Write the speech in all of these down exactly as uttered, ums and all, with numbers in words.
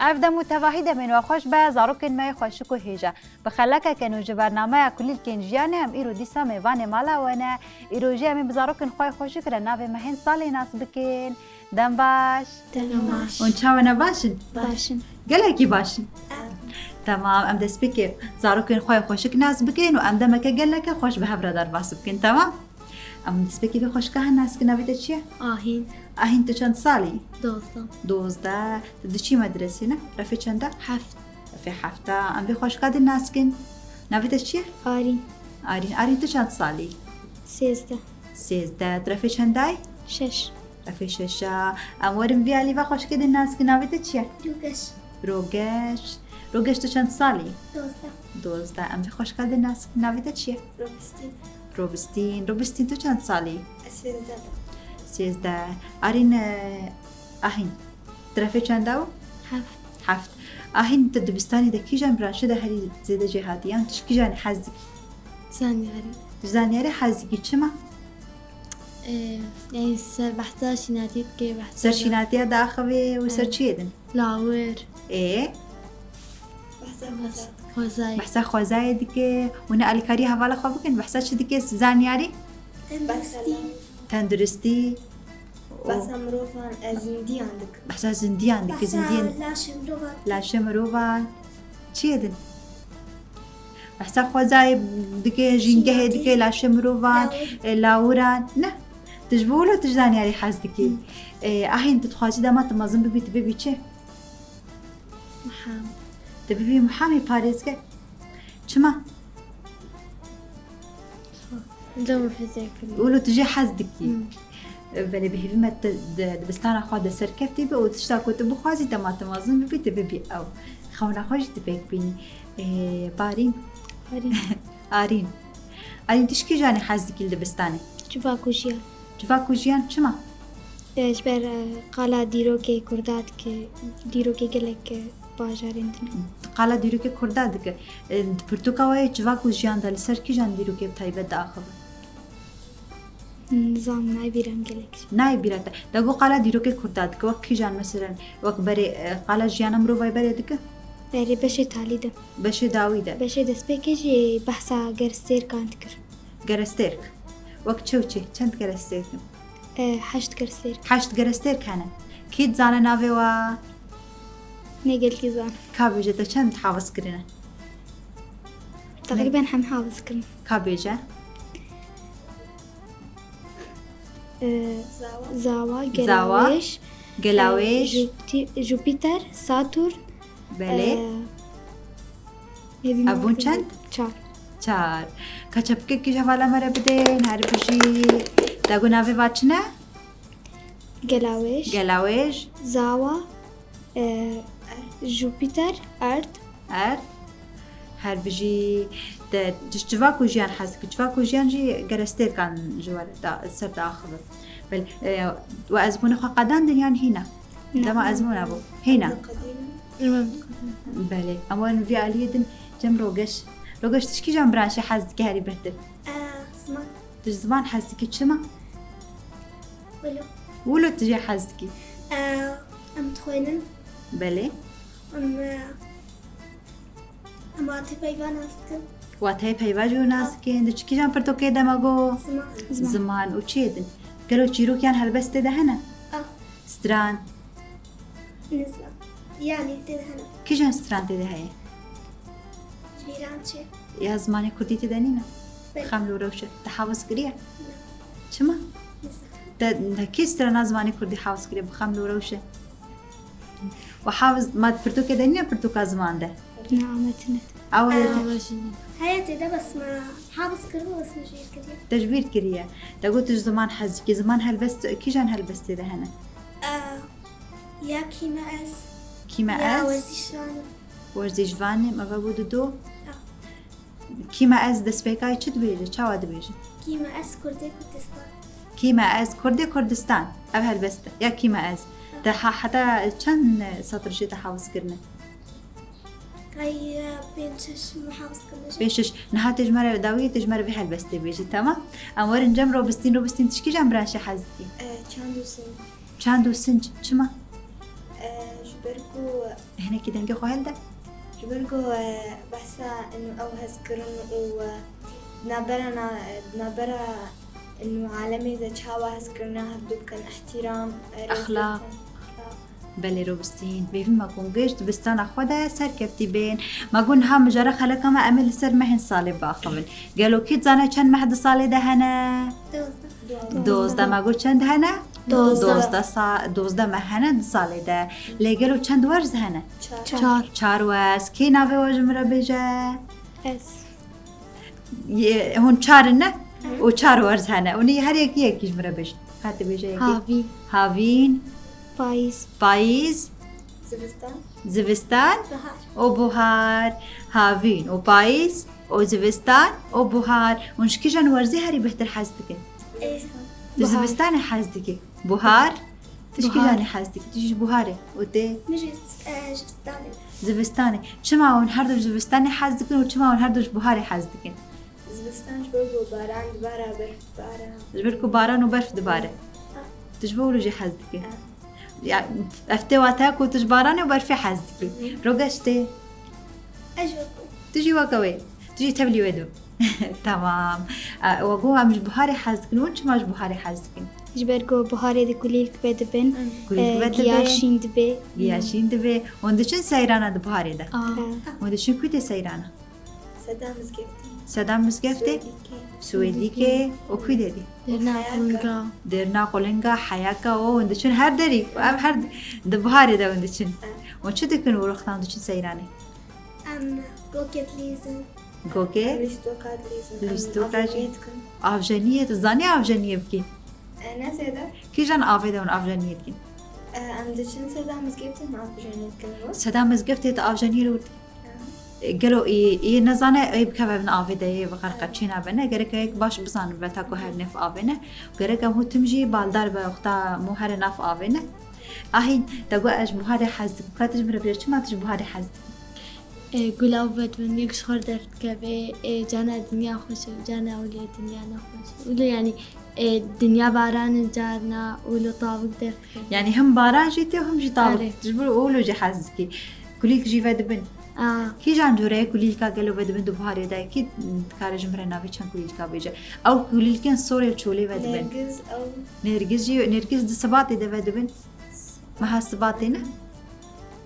Ev dem û tevahî demên we xweş be, zarokên me yê xweşik û hêja. Bi xelekeke nû ji bernameya Kulîlkên Jiyanê em îro dîsa mêvanê mala we ne. Îro jî em ê bi zarokên xwe yê xweşik re navê mehên salê nas bikin. Dem baş. Dem baş. Hûn çawa ne, baş in? Baş in. Gelekî baş in. Temam, em destpêkê zarokên xwe yê xweşik nas bikin û em demeke geleke xweş bi hev re derbas bikin, temam? Em destpêkê vê xweşika hin nas bikin, navê te çi ye? Ahîn. Ahîn, tu çend salî? Dozdeh. Dozdeh. Tu diçî medresê ne? Refê çend e? Heft. Refê heft e. Em vê xweşika din nas bikin. Navê te çi ye? Arîn. Arîn. Arîn, tu çend salî? Sêzdeh. Sêzdeh. Tu refê çend e? Şeş. Refê şeş e. Em werin vî alî va xweşikê din nas bikin. Navê te çi ye? Rogeş. Rogeş. Rogeş, tu çend salî? Dozdeh. Dozdeh. Em vê xweşika din nas bikin. Navê te çi ye? Robistîn. Robistîn. Robistîn, tu çend salî? Ez sêzdeh. Sêzdeh. Arîn, e, Ahîn. Tu refê çend e? Heft. Heft. Ahîn, tu dibistanê de kîjan branşê de herî zêde jêhatî? Yan tu ji kîjanê hez dikî? Zanyarî. Tu zanyarî hez dikî, çima? Ee, yani ser behsa şînatî dike, behsa Ser şînatiya diaxivê û ser Evet. çiyê din? Lawir. Ê? Behsa xwezayê. Xwezayê. Behsa xwezayê dike. Hûn ê alîkarî hevala xwe bikin. Behsa çi dike zanyarî? Tenduristî. Tenduristî. Behsa mirovan, e, zindiyan dikim. Behsa zindiyan dike, Behsa zindiyan. Laşê mirovan. Laşê mirovan. Çiyê din? Behsa xwezayê dike, jîngehê dike, laşê mirovan, Lawir. e, lawiran. Ne. Tu ji bo wilo tu ji zanyarî hez dikî. Hı. E, Ahîn, tu dixwazî dema tu mezin bibî, tu bibî çi? Muham. Tu bibî muhamê parêzger. Çima? Dema fizê kulî. Wilo tu jê hez dikî. Hmm. Belê bi hêvî me tu di dibistana xwe de serkeftî be û tişta ku tu bixwazî dema tu mezin bibî, tu bibî ew. Xewna xwe jî tu pêk bînî. Ê, Barîn. Arîn. Arîn. Arîn, tu ji kîjanê hez dikî li dibistanê? Civak û jiyan. Civak û jiyan çima? E, ji ber, e, qala dîrokê kurda dike, dîrokê gelek, e, bajarên din. Qala dîrokê kurda dike. E, di pirtûka we yê Civak û Jiyan de li ser kîjan dîrokê bi taybet diaxive? Nizam, nayê bîra min gelek. Nayê bîra te. De got qala dîrokê kurda dike. Wek kîjan, meselen, wek berê, e, qala jiyana mirovayê berê dike? Berê beşê talî de. Beşê dawî de. Beşê destpêkê jî behsa gerestêrkan dikir. Gerestêrk. Wek çi û çi? Çend gerestêrk in? E, heşt gerestêrk. Heşt gerestêrk hene. Kî dizane navê wa? Ne gelkî zan. Ka bêje, te çend hafiz kirine? Teqrîben hemî hafiz kirin. Ka bêje? E, Zawa. Zawa, Zawa, Gelawêj, Gelawêj. E, Jupti-, Jupiter, Saturn. Belê. E, Hêdî Ev bûn çend? Çar. Çar. Ka çepikekî ji hevala me re bidên, her bijî. Te got navê va çi ne? Gelawêj. Gelawêj. Zawa. E, Jupiter, Erd. Erd. Her bijî. Te ji civak û jiyan hez dikî. Civak û jiyan jî gerestêrkan ji we re da, ser diaxive. Belê, e, we ezmûnê xwe qedandin yan hîna? Na. Dema ezmûna bû. Hîna. Belê. Em werin vî aliyê din cem Rogeş. Rogeş, tu ji kîjan branşê hez dikî herî bêhtir? Ee, ziman. Tu ji ziman hez dikî, çima? Wilo. Wilo tu jê hez dikî? Ee, em dixwînin. Belê. Em, e, Em wateyê peyva nas dikin. Wateyê peyva jî nas dikin. Di çi kîjan pirtûkê de me got? Ziman. Ziman. Ziman û çiyê din? Gelo çîrokiyan helbest tê de hene? Ah. Stran. Nizam. Yani tê de hene. Kîjan stran tê de heye? Ji bîran çi? Ya zimanê kurdî tê de nîne? Belê. Xem lo rewşe. Te hafiz kiriye? Ne. Çima? Nizam. Te, te kî strana zimanê kurdî hafiz kiriye? Bi xem lo rewşe. Û hafiz, ma di pirtûkê de nîne, pirtûka ziman de? Na, me tune. Awa ye Ee, te. Heye tê de bes me hafiz kiribû, bes me ji bîr kiriye. Te ji bîr kiriye. Te got tu ji ziman hez dikî. Ziman helbest, kîjan helbestê de hene? Ee, ya kî me ez, Kî me ya ez? Werzîşvan im. Werzîşvan im, eve bû dido. Ya. Kî me ez destpêkayê çi dibêje? Çawa dibêje? Kî me ez Kurdê Kurdistan. Kî me ez Kurdê Kurdistan. Ev helbest e. Ya kî me ez. Te ha-, heta çend setir jê te hafiz kirine? Ay, e, pênc şeş me hafiz kirine jî. Pênc şeş. Niha tê ji me re dawiyê, tê ji me re vê helbestê bêjî, temam? Em werin cem Robistîn. Robistîn, tu ji kîjan branşê hez dikî? E, çand û sinc. Çand û sinc. Çima? E, ji Ber ku Hinekî dengê xwe hilde. Ji ber ku, e, behsa inu ew hezkirin û, e, nabera na-, nabera inu alemê de çawa hezkirina hevdû bikin, îhtîram, e, Exlaq. rêzgirtin, exlaq. Belê, Robistîn. Bêvî me gon giş dibistana xwe de serkeftî bên. Me gon niha mijara xeleka me em ê li ser mehên salê biaxivin. Gelo kî dizane çend meh di salê de hene? Dozdeh. Dozdeh. Me got çend hene? Dozdeh. Dozdeh sa-, dozdeh meh hene di salê de. Lê gelo çend werz hene? Çar. Çar. Çar werz. Kê navê we ji min re bêje? Ez. Yê, hûn çar in ne? Hı. Û çar werz hene. Hûn ê her yekî yekî ji min re bêjin. Hadi bêje yekî. Havîn. Havîn. Payîz. Payîz. Zivistan. Zivistan. Bahar. Û buhar. Havîn û payîz û zivistan û buhar. Hûn ji kîjan werzê herî bêhtir hez dikin? Zivistan. Tu Buhar. zivistanê hez dikî. Buhar. Tu ji Buhar. kîjanê hez dikî? Tu jî ji buharê. Û tê? Min jî, e, ji zivistanê. Zivistanê. Çima hûn her du ji zivistanê hez dikin û çima hûn her du ji buharê hez dikin? Zivistan ji ber ku baran dibara, berf dibara. Ji ber ku baran û berf dibare. Ha. Tu ji bo wilo jî hez dikî? Ha. Ya, ev tê wateya ku tu ji baranê û berfê hez dikî. Hı. Rogeş tê? Ez jî wek wê. Tu jî weke wê. Tu jî tevlî wê dibî. Tamam. E, we got em ji buharê hez dikin. Hûn çima ji buharê hez dikin? Ji ber ku buharê de kulîlk vedibin, Kulîlk e, vedibin. giya şîn dibe. Giya şîn dibe. Hûn diçin seyrana di buharê de? Aa. Hûn diçin ku tê seyrana? Seda Mizgeftê. Seda Mizgeftê? Swêdîkê. Swêdîkê. Û ku dedî? Derna Heyaka. Qulinga. Derna Qulinga, Heyaka, o hûn diçin her derî. Ev her di buharê de hûn diçin. Evet. Hûn çi dikin û wextan diçin seyranê? Em gokê dilîzin. Gokê? Em lîstoka dilîzin. Em Lîstoka jî. avjeniyê dikin. Avjeniyê, tu zanî avjeniyê bikî? E, ne zêde. Kîjan avê de hûn avjeniyê dikin? E, em diçin Seda Mizgeftê em avjeniyê dikin. Seda Mizgeftê tu avjeniyê li wir dikin? Gelo ê, ê nezane, ê bikeve bin avê de, ê bi xerqa çê nabe ne, gerek e yek baş bizanin ve ta ku her nêv avê ne. Gerek em hû tim jî baldar be, wexta mû here nav avê ne. Ahîn, te got ez ji buharê hez dikim. Ka tu ji min re bêje, çima tu ji buharê hez dikî? E, gulav vedibin, yek ji xwe derf dikeve, e, cana dinya xweş e, cana ewlê dinya ne xweş e. Wilo yani, e, dinya baran e, carna wilo tavik derf dikeve. Yani him baran jî tê, him jî tavik. Erê. Ji bo wilo jî hez dikî. Kulîlk jî vedibin. Aa. Kîjan cûreyê kulîlka gelo vedibin di buharê de? Kî dikare ji min re navê çend kulîlka bêje? Ew kulîlkên sorê çolê vedibin. Nêrgiz, ew. Nêrgiz jî, nêrgiz di sibatê de vedibin. Meha sibatê ne?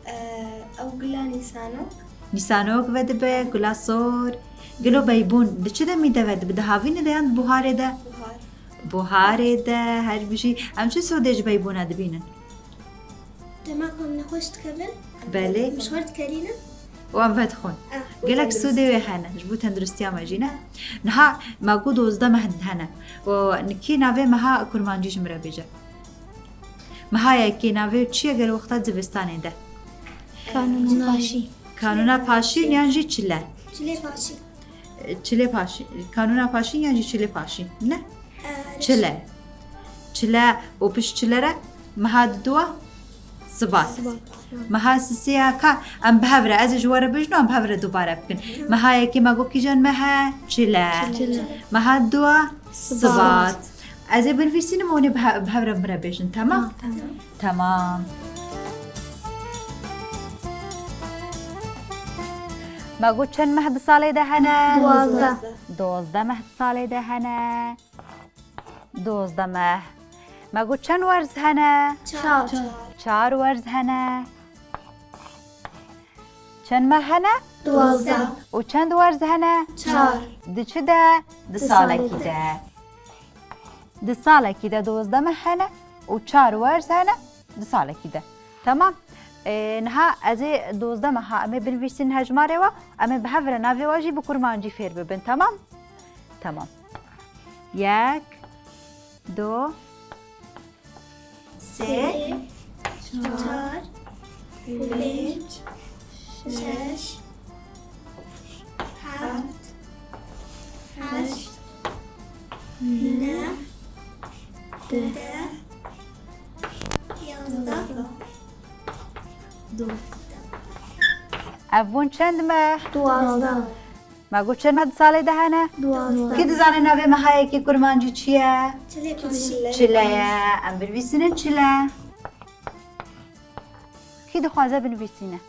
Ee, ew gula nîsanok. Nîsanok vedibe, gula sor. Gelo beybûn di çi demî de vedibe? Di havînê de yan di buharê de? Buhar. Buharê de, her bijî. Em çi sodê ji beybûna dibînin? Dema ku em nexweş dikevin, Belê. em ji xwe dikelînin. Û em vedixwin. Ah, û Gelek tenduristî. sodê wê hene, ji bo tenduristiya me jî ne. Ah. Niha me got dozdeh meh hene. Û nikî navê meha kurmancî ji min re bêje. Meha yekê navê çi ye gelo wexta zivistanê de? Kanûna paşî. Kanûna paşî yan jî çile? Çilê paşî. Çilê paşî. Kanûna paşî yan jî çilê paşî? Ne? Ee, Çile. Çile û pişt çile re meha diduwa sibat. Sibat. Meha sisiya ka em bi hev re, ez ê ji we re bijno, em bi hev re dubare bikin. Meha yekê me got kîjan meh e? Çile. Çile. Meha diduwa Sibat. Sibat. Ez ê binivîsînim, hûn ê bi he-, bi hev re min re bêjin, temam? Tamam. Temam. Me got çend meh di salê de hene? Duwazdeh. Duwazdeh meh di salê de hene. Duwazdeh meh. Me got çend werz hene? Çar. Çar werz hene. Çend meh hene? Duwazdeh. Û çend werz hene? Çar. Di çi de? Di Di salekî salekî de. de. Di salekî de duwazdeh meh hene û çar werz hene di salekî de. Temam. Ee, niha ez ê duwazdeh meha em ê binivîsînin hejmarê we, em ê bi hev re navê we jî bi kurmancî fêr bibin. Temam? Temam. Yek, du, Sê, çar, pênc, şeş, heft, heşt, neh, deh, yazdeh. Ev bûn çend meh? Duwazdeh. Me got çend meh di salê de hene? Duwazdeh. Kî dizane navê mehayekî kurmancî çi ye? Çilê paşî. Çile ye. Em binivîsînin çile. Kî dixwaze binivîsîne?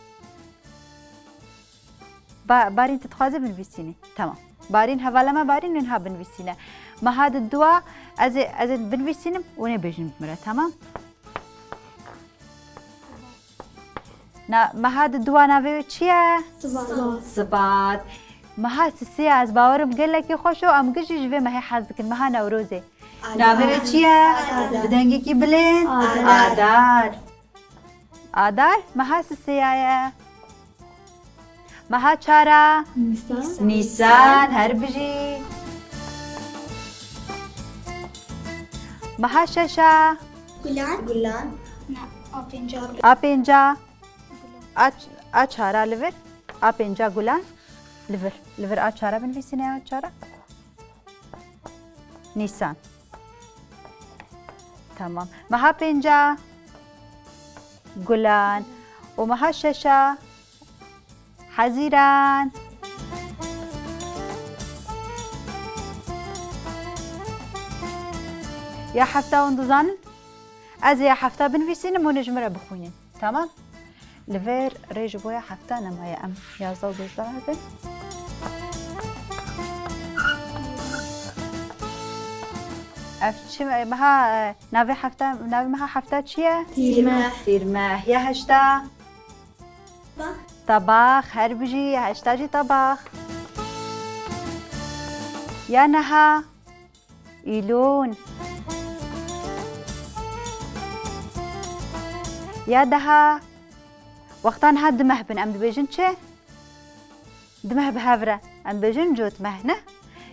Ba-, Barîn, tu dixwaze binivîsînî? Tamam. Barîn, hevala me Barîn, niha binivîsîne. Meha di dua, ez ê, ez ê binivîsînim û nê bêjin bi min re, tamam? Na, meha di dua navê wê çi ye? Sibat. Sibat. Meha sisê ye, ez bawerim gelekî xweş o, em gijî ji vê mehê hez dikin, meha Newrozê. Adar. Navê wê çi ye? Adar. Bi dengekî bilind? Adar. Adar. Adar, meha sisê ya ye. Meha çara? Nîsan. Nîsan, her bijî. Meha şeşa? Gulan. Gulan. Na, a pênca. A pênca. A ç-, a çara li vir. A pênca Gulan. Li vir. Li vir a çara binivîsîne, a çara. Nîsan. Tamam. Meha pênca? Gulan. Û meha şeşa? Hezîran. Ya hefta hûn dizanin? Ez ê ya hefta binivîsînim, hûn ê ji min re bixwînin. Tamam? Li vir rê ji bo ya hefta nemaye, em yazdeh û dozdeh hebin. Ev çi meha, e, navê hefta, navê meha hefta çi ye? Tîrmeh. Tîrmeh. Ya heşta? Tebax. Tebax, her bijî, ya heşta jî tebax. Ya neha? Îlûn. Ya deha? Wexta niha du meh bin, em dibêjin çi? Du meh bi hev re. Em dibêjin cotmeh, ne?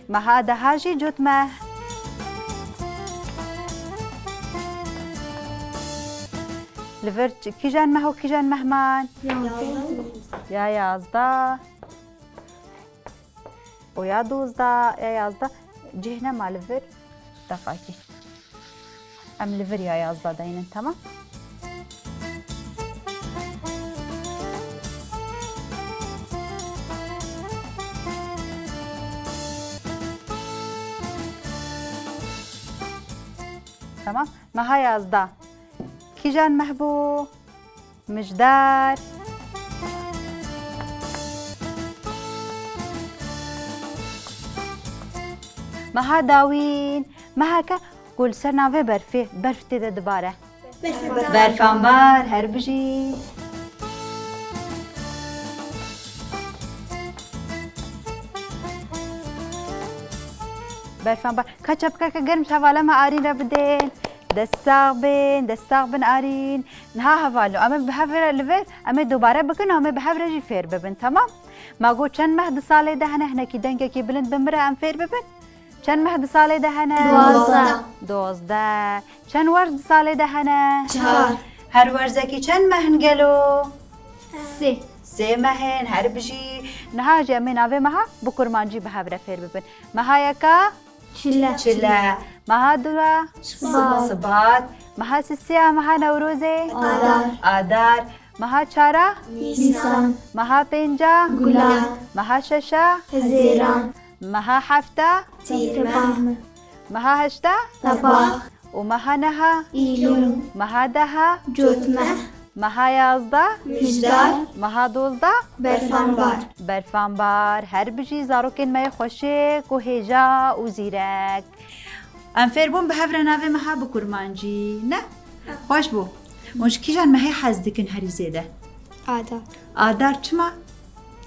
Meha deha jî cotmeh. Li vir çi-, kîjan meh û kîjan meh man? Yazdeh. Ya yazdeh. û ya dozdeh, ya yazdeh cih nema li vir. Deqakî. Em li vir ya yazdeh deynin, tamam? Tamam. Meha yazdeh. Kîjan meh bû? Mijdar. Meha dawîn, meheke ku li ser navê berfê, berf tê de dibare. Berfanbar. Berfanbar, her bijî. Berfanbar. Ka çepkeke germ ji hevala me Arîn re bidên. Dest sax bin, dest sax bin Arîn. Niha hevalno, em ê bi hev re li vir, em ê dubare bikin û em ê bi hev re jî fêr bibin, temam? Ma got çend meh di salê de hene, hinekî dengekî bilind bi min re em fêr bibin. Çend meh di salê de hene? Duwazdeh. Duwazdeh. Çend werz di salê de hene? Çar. Her werzekî çend meh in gelo? Sê. Sê meh in, her bijî. Niha jî em ê navê meha bi kurmancî bi hev re fêr bibin. Meha yeka? Çile. Çile. Meha dua? Sibat. Sibat. Meha sisiya, meha Newrozê? Adar. Adar. Meha çara? Nîsan. Meha pênca? Gulan. Meha şeşa? Hezêran. Meha hefta? Tîrmeh. Meha heşta? Tebax. Û meha neha? Îlûn. Meha deha? Cotmeh. Meha yazdeh? Mijdar. Meha dozdeh? Berfanbar. Berfanbar. Her bijî zarokên me yê xweşik û hêja û zîrek. Em fêr bûn bi hev re navê meha bi kurmancî, ne? Xweş bû. Hûn ji kîjan mehê hez dikin herî zêde? Adar. Adar çima?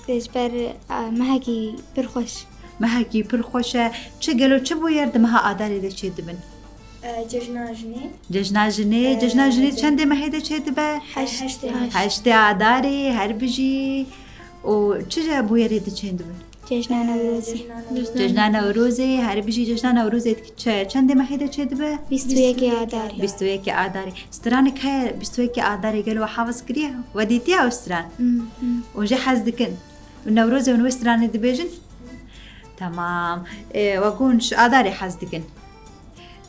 Ji ber, e, mehekî pir xweş. Mehekî pir xweş e. Çi gelo, çi bûyer di meha Adarê de çêdibin? E, cejna jinê. Cejna jinê, e, cejna jinê cejna çendê mehê de çêdibe? Heştê. Heştê Adarê, her bijî. Û çi bûyerê diçêdibin? Cejna Newrozê. Cejna Newrozê, her bijî. Cejna Newrozê çe-, çendê mehê de çêdibe? Bîst û yekê Adarê. Bîst û yekê Adarê. Stranek heye bîst û yekê Adarê, gelo we hevis kiriye? We dîtiye ew stran? Hmm, hmm. Û jê hez dikin? Newrozê hûn wê stranê dibêjin? Temam. Ê, we got ji Adarê hez dikin.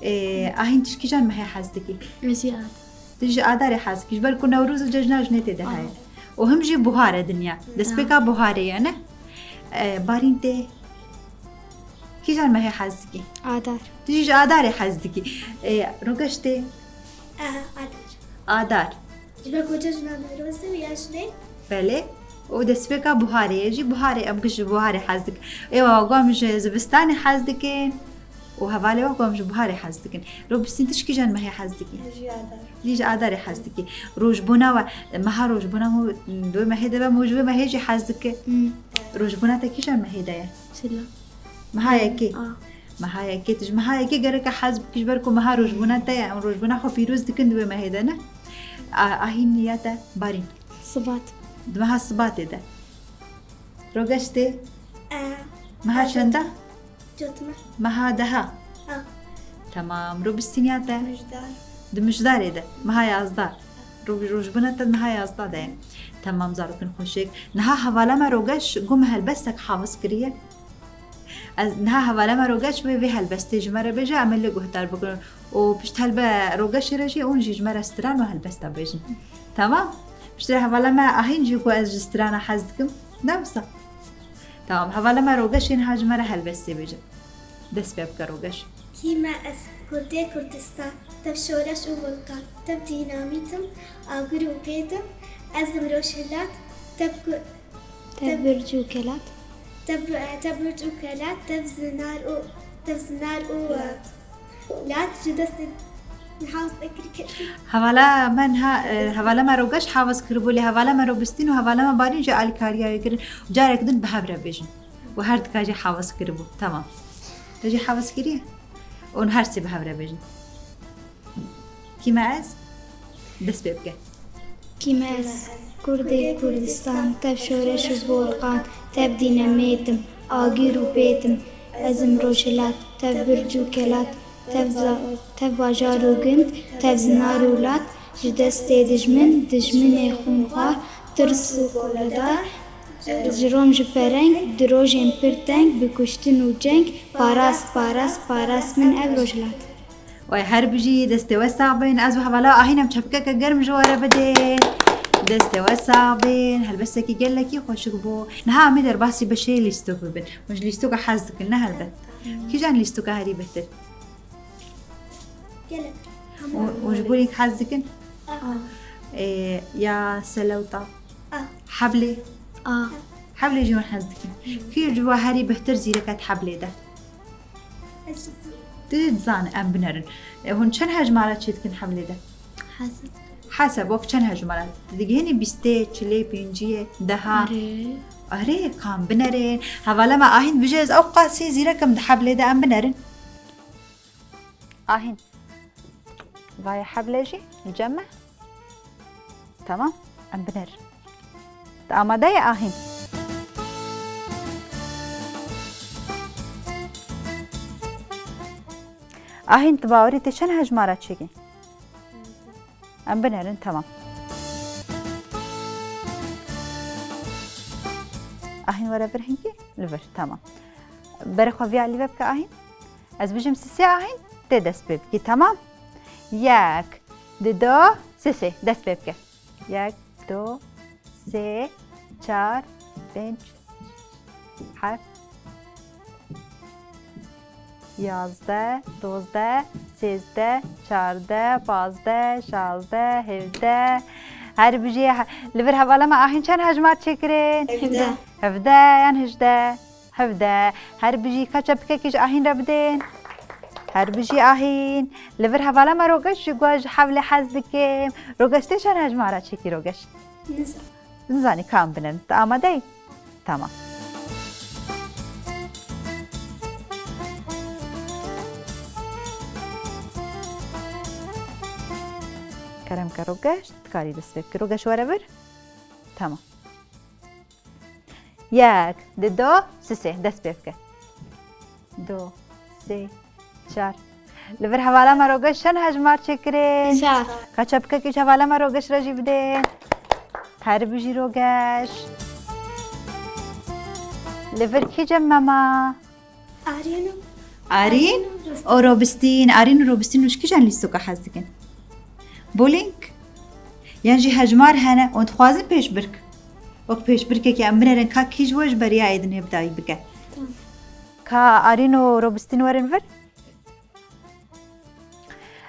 Ê, Ahîn, tu ji kîjan mehê hez dikî? Ez jî Adar. Tu ji Adarê hez dikî, ji ber ku Newroz û Cejna Jinê tê de heye. Û him jî buhar e dinya. Destpêka buharê ye, ne? Ê, Barîn, tê kîjan mehê hez dikî? Adar. Tu jî ji Adarê hez dikî. Ê, Rogeş, tê? Adar. Adar. Ji ber ku cejna Newrozê û ya jinê. Belê. Û destpêka buharê ye jî, buharê em giş ji buharê hez dikin. Êwa, gom ji zivistanê hez dikin. Û hevalê we gom ji buharê hez dikin. Rûbistîn, tu ji kîjan mehê hez dikî? Ji adar. Lî ji adarê hez dikî. Rojbûna we, meha rojbûna hû di wê mehê de be, hû ji wê mehê jî hez dike. Hmm. Rojbûna te kîjan mehê de ye? Çila. Meha yekê. A. Meha yekê, tu ji meha yekê gereke hez bikî, ji ber ku meha rojbûna te ye. Em rojbûna xwe pîroz dikin di wê mehê de, ne? A, Ahîn ya te, Barîn. Sibat. Di meha Sibatê de. Rogeş tê? E, Meha e, çenda? Cotme. Meha deha? A. Temam. Rûbistîn ya te? Mijdar. Di Mijdarê de. Meha yazda. Roj-, rojbûna te meha yazda de ye. Temam, zarokên xweşik. Niha hevala me Rogeş gom helbestek hafiz kiriye. Ez niha hevala me Rogeş wê vê helbestê ji me re bêje, em ê lê guhdar bikin. Û pişt helbe Rogeşê re jî hûn jî ji me re stran û helbesta bêjin. Temam? Piştre hevala me Ahîn jî ku ez ji strana hez dikim. Ne wisa? Tamam, hevala me Rogeşê niha ji me re helbestê bêje. Dest pê bike Rogeş. Kî me ez, Kurdê Kurdistan, tev şoreş û volkan, tev dînamît im, agir û pêt im, ez im rojhilat, tev ku-, Tev birc û kelat. Tev, e, tev birc û kelat, tev zinar û, tev zinar û, e, lat ji destê niha kirkirkî. Hevala me niha, e, hevala me Rogeş hafiz kiribû, lê hevala me Rûbistîn û hevala me Barîn jî alîkariya wê kirin. Û carek din bi hev re bêjin. Û her dika jî hafiz kiribû. Tamam. Te jî hafiz kiriye? Û her sê bi hev re bêjin. Kî me ez? Dest pê bike. Kî me ez? Kurdê Kurdistan, tev şoreş û volkan, tev dînamît im, agir û pêt im, ez im rojhilat, tev birc û kelat, tev za-, tev bajar û gund, tev zinar û lat, ji destê dijmin, dijminê xûnxwar, tirs û koledar, ji rom ji fereng, di rojên pir teng, bi kuştin û ceng, parast, parast, parast min ev rojhilat. Wey, her bijî, destê we sax bin. Ez û hevala Ahîn em çepikeke germ ji we re bidin. Destê we sax bin. Helbestekî gelekî xweşik bû. Niha em ê derbasî beşê lîstok bibin. Hûn ji lîstoka hez dikin, ne helbet? Kîjan lîstoka herî bihtir? Gelek. Hûn, hûn ji bo lîk hez dikin? A. Ê, ya selewta? A. Heblê? A. Heblê jî hûn hez dikin. Kî ji we herî bihtir zîrek e di heblê de? Tu dizan, em binerin. E, hûn çend hejmara çêdikin heblê de? Heseb. Heseb, wek çend hejmara? Tu digihînî bîstê, çilê, pênciyê, deha? Erê. Erê, kam binerin. Hevala me Ahîn dibêje, ez ew qasî zîrek im di heblê de, em binerin. Ahîn. Vaye heble jî li cem me. Tamam, em binerin. Tu amade yî Ahîn? Ahîn, tu bawerî tê çend hejmara çêkî? Em binerin, tamam. Ahîn, were vir hinkî, li vir, tamam. Berê xwe viya lîve bike Ahîn. Ez bijim sisê Ahîn, tê dest pê bikî, tamam? Yek, di, do, sisê, dest pê bike. Yek, do, sê, çar, pênc, heft, yazdeh, dozdeh, sêzdeh, çardeh, pazdeh, şazdeh, hevdeh. Her bijî he-, li vir hevala me Ahîn çend hejmar çêkirin? Hevdeh. Hevdeh yan hejdeh? Hevdeh. Her bijî, ka çepikekî ji Ahîn re bidin. Her bijî Ahîn. Li vir hevala me Rogeş jî got, ji hevlê hez dikim. Rogeş, tê çend hejmara çêkî Rogeş? Nizam. Nizanî, ka em binerin. Tu amade yî? Tamam. Kerem ke Rogeş, dikarî dest pê bikî. Rogeş, were vir. Tamam. Yek, di, do, sisê. Dest pê bike. Do, sê, çar. Li vir hevala me Rogeş çend hejmar çêkirin? Çar. Ka çepikekî ji hevala me Rogeş re jî bidin. Her bijî Rogeş. Li vir kî cem me ma? Arîn û Arîn Arîn û û Robistîn. Arîn û Robistîn ji kîjan lîstoka hez dikin? Bowling? Yan jî hejmar hene, hûn dixwazin pêşbirk? Wek pêşbirkekê em binerin, ka kî ji we ji beriya êdinê bi dayî bike. Tamam. Ka Arîn û Robistîn werin vir?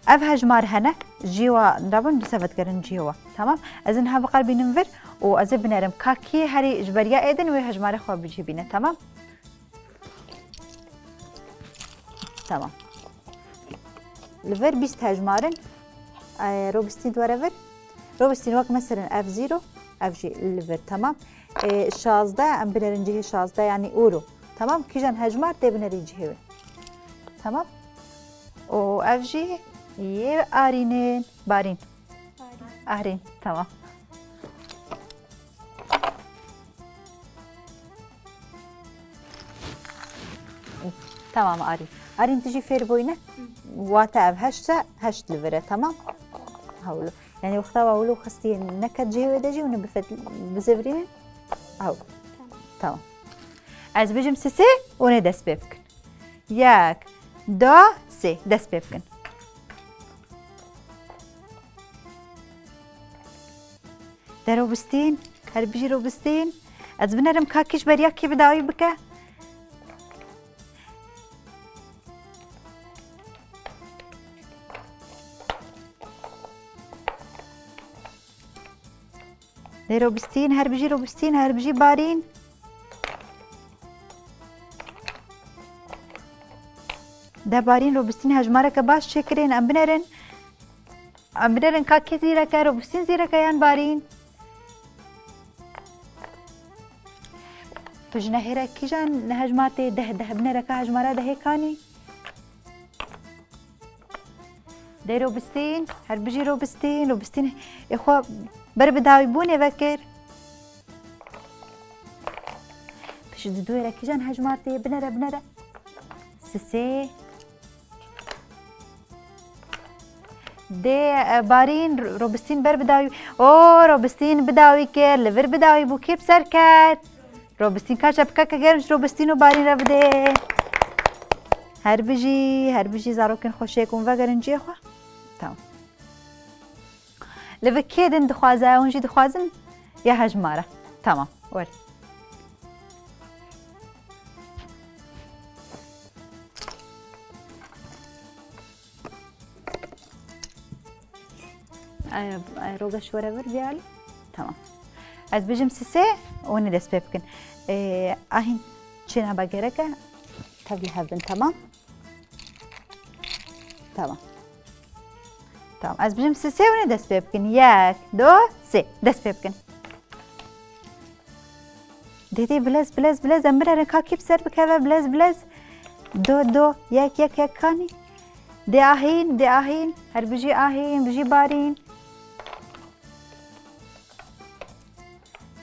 Ev hejmar hene, Cihê wa rabin, dîsa vedigerin cihê wa. Tamam. Ez ê niha biqerbînim vir û ez ê binerim. Ka kî herî ji beriya êdin wê hejmarê xwe bicihbîne. Tamam. Tamam. Li vir bîst hejmar in. E, Robistîn were vir. Robistîn wek meselin ev zîro, ev jî li vir, tamam. E, şazdeh, em binerin cihê şazdeh, yanî ûro. Tamam, kîjan hejmar tê binerî cihê wê. Tamam. Û ev jî yê Arînên. Barîn. Arîn, tamam. Tamam Arîn. Arîn, tu jî fêr bûyî ne? Wate ev heşt e, heşt li vir e, tamam? Hewlo. Yani wexta we wilo xistiyê neket cihê wê de jî hûn ê bifet-, bizivirînin? Ew. Tamam. Ez bijim sisê, hûn ê dest pê bikin. Yek, du, sê. Dest pê bikin. De Robistîn, her bijî Robistîn. Ez binerim ka kî ji beriya kî bi dawî bike. Dê Robistîn, her bijî Robistîn, her bijî Barîn. De Barîn, Robistîn hejmareke baş çêkirin, em binerin. Em binerin ka kê zîrek e, Robistîn zîrek e yan Barîn? Tu ji nehêre kîjan hejmar tê deh, deh binere ka hejmara dehê kanî? Dê Robistîn, her bijî Robistîn, Robistîn ê xwe ber bi dawîbûnê vekir. Pişt di duyê re kîjan hejmar tê, binere, binere. Sisê. Dê, e, Barîn, Robistîn ber bi dawî. O, Robistîn bi dawî kir, li vir bi dawî bû, kê bi ser ket? Robistîn, ka çepikeke germ ji Robistîn û Barîn re bidê. Her bijî, her bijî zarokên xweşik hûn vegerin cihê xwe. Tamam. Li vir kê din dixwaze, hûn jî dixwazin ya hejmara. Tamam, were. Ay, ay, Rogeş were vir bîya li. Tamam. Ez bijim sisê, hûn ê dest pê bikin. Ee, ahîn çêna be gerek e, tev li hev bin, tamam? Tamam. Tamam. Ez bijim sisê, hûn ê dest pê bikin. Yek, du, sê. Dest pê bikin. Dê, dê, bilez, bilez, bilez, em binerin ka kî bi ser bikeve, bilez, bilez. Do, do, yek, yek, yek kanî. Dê ahîn, dê ahîn, her bijî ahîn, bijî Barîn.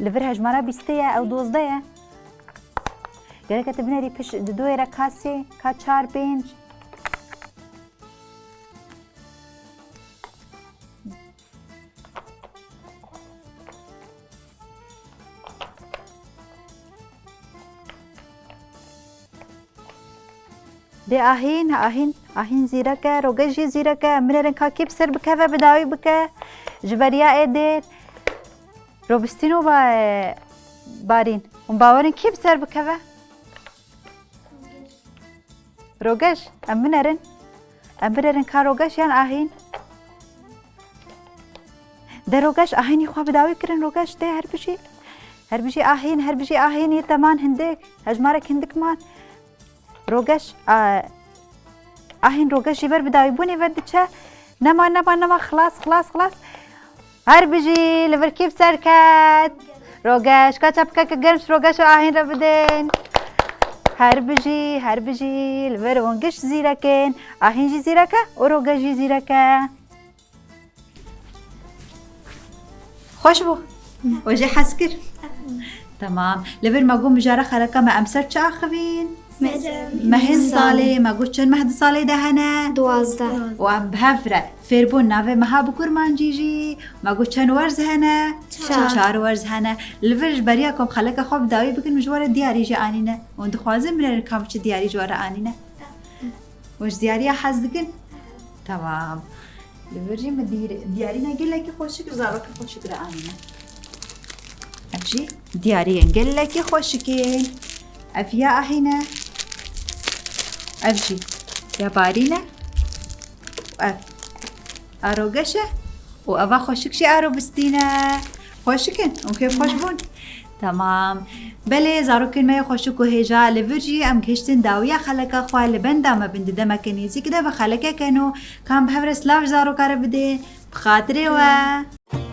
Li vir hejmara bîstê ye, ew dozdeh ye. Gerek e tu binerî pişt di doyê re ka sê, ka çar, pênc. Dê ahîn, ahîn, ahîn zîrek e, roge jî zîrek e, em binerin ka kî bi ser bikeve, bi dawî bike. Ji beriya êdê Robistîn û ba-, Barîn. Hûn bawerin kî bi ser bikeve? Rogeş, em binerin. Em binerin ka Rogeş yan Ahîn. De Rogeş, Ahînî xwe bi dawî kirin, Rogeş de her bijî. Her bijî Ahîn, her bijî Ahîn, yê te man hindik. Hejmarek hindik man. Rogeş, a, Ahîn Rogeş jî ber bi dawîbûnê ve diçe. Nema, nema, nema, xilas, xilas, xilas. Her bijî, li vir kî bi ser ket? Rogeş, ka çepikeke germ ji Rogeş û Ahîn re bidin. Her bijî, her bijî, li vir hûn giş zîrek in. Ahîn jî zîrek e û Rogeş jî zîrek e. Xweş bû. We jê hez kir. Temam. Li vir me got mijara xeleka me em ser çi axivîn? Mehên salê, me got çend meh di salê de hene? Duwazdeh. Û em bi hev re fêrbûn navê meha bi kurmancî jî, me got çend werz hene? Çar. Çar werz hene. Li vir ji beriya ku em xeleka xwe bi dawî bikin, min ji we re diyarî jî anîne. Hûn dixwazin binêrin ka min çi diyarî ji we re anîne? Hûn ji diyariya hez dikin? Temam. Li vir jî min dîr-, diyarîna gelekî xweşik ji zarokên xweşik re anîne. Ev jî diyariyên gelekî xweşik in. Ev ya Ahîn e. Ev jî ya Barîn e. Ev. Aro geş e û eva xweşik jî aro bistîne. Xweşik in û kêfxweş bûn. Tamam. Belê, zarokên me yê xweşik û hêja, li vir jî em gihiştin dawiya xeleka xwe, li benda me bin di demeke nêzîk de bi xelekeke nû, ka em bi hev re silav ji zaroka re bidê. Bi xatirê we.